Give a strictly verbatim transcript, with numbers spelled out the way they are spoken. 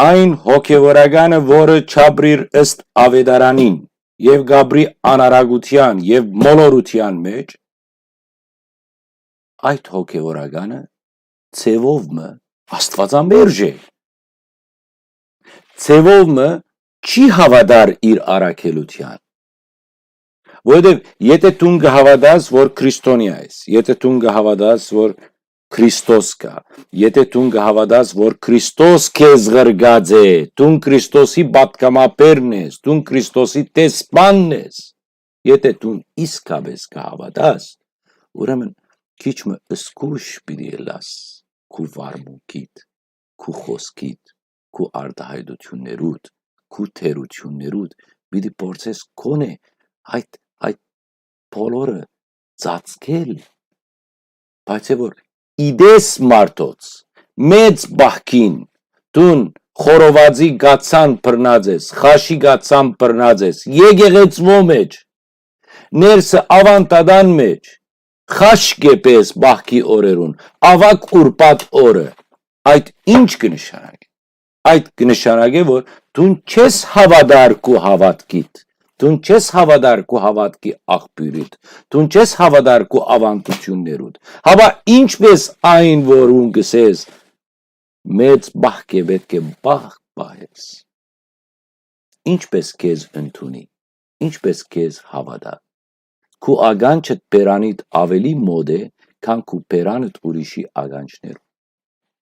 այն հոգեվորականը, որը չապրիր ըստ աւետարանին եւ կապրի անարակութեան եւ մոլորութեան մէջ, այդ հոգեվորականը ձեւով մը Աստուածամերժ է։ Ձեւով մը չի հաւատար իր առաքելութեան։ Որովհետեւ եթէ դուն կը հաւատաս, որ քրիստոնեայ ես, եթէ դուն կը հաւատաս, որ Քրիստոս կայ, եթէ դուն կը հաւատաս, որ Քրիստոս քեզ ղրկած է, դուն Քրիստոսի պատգամաբերն ես, դուն Քրիստոսի դեսպանն ես, եթէ դուն իսկապէս կը հաւատաս, ուրեմն քիչ մը զգոյշ պիտի ըլլաս քու վարմունքիդ, քու խօսքիդ, քու արտայայտութիւններուդ, քու թերութիւններուդ, պիտի փորձես քոնէ այդ, այդ բոլորը ծածկել, բայց է որ ի տես մարդոց, մեծ պահքին, դուն խորովածի գացան բռնած ես, խաշի գացան բռնած ես, եկեղեցւոյ մէջ, ներսը աւանդատան մէջ, խաշ կը պես պահքի օրերուն, աւագ ուրբաթ օրը, այդ ի՞նչ կը նշանակէ։ Այդ կը նշանակէ, որ դուն չես հաւատար քու հաւատքիդ, դուն չես հաւատար քու հաւատքի աղբիւրիդ, դուն չես հաւատար քու աւանդութիւններուդ։ Հապա ի՞նչպէս այն, որ ուն կ'ըսես, մեծ պահք է, պէտք է պահք պահես։ Ի՞նչպէս քեզ ընդունի, ի՞նչպէս քեզ հաւատայ։ Քու ականջդ բերանիդ աւելի մօտ է, քան քու բերանդ ուրիշի ականջներուն։